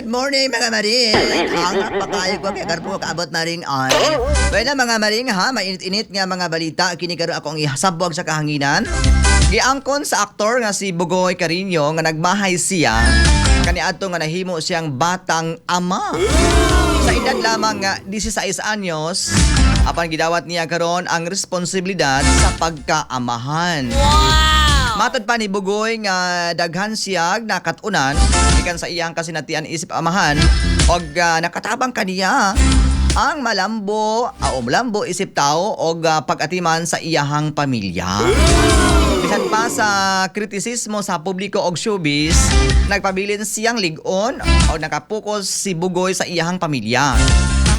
Good morning, mga maring. Hangap pa kayo ko kay garbo kaabot, maring ay. Bueno, mga maring ha, mainit-init nga mga balita kini karon akong ihasabog sa kahanginan. Giangkon sa aktor nga si Bugoy Cariño nga nagmahay siya kaniadto nga nahimo siyang batang ama. Sa edad lamang nga 16 anyos, apan gidawat niya karon ang responsibilidad sa pagkaamahan. Matod pa ni Bugoy nga daghan siyag nakatunan gikan sa iyang kasinatian isip amahan og nakatabang kaniya ang malambo o malambo isip tao og pag-atiman sa iyahang pamilya. Bisan pa sa kritisismo sa publiko og showbiz, nagpabilin siyang lig-on o nakapokus si Bugoy sa iyahang pamilya.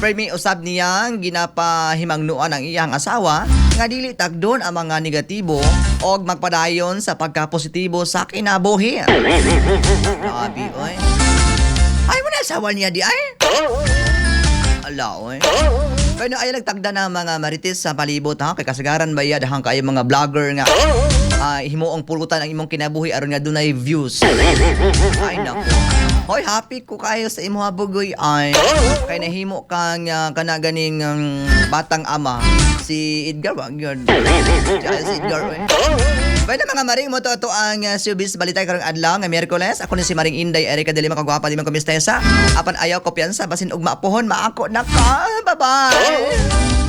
Permi usab niyang ginapahimangnuan ang iyang asawa nga dili tagdon ang mga negatibo og magpadayon sa pagkapositibo sa kinabuhi. Grabe, oy. Ay mo na asawa niya di ay. Ala, oy. Pero ay nagtagda na mga marites sa palibot ha, kay kasagaran ba dahang kayo mga vlogger nga himuong pulutan ang imong kinabuhi aron nga dunay views. Ay nako. Hoy, happy ko kayo sa imo, Bugoy ay. Kay nahimo kang kana ganing batang ama si Edgar wa gyud. Si Edgar, oy. Bueno, mga maring mo to ang showbiz balita karong adlaw nga Miyerkules. Ako ni si Maring Inday Erika de Lima, kagwapa di man ko mistesa. Apan ayaw kopyansa basin ugma pohon maako na ka. Bye-bye.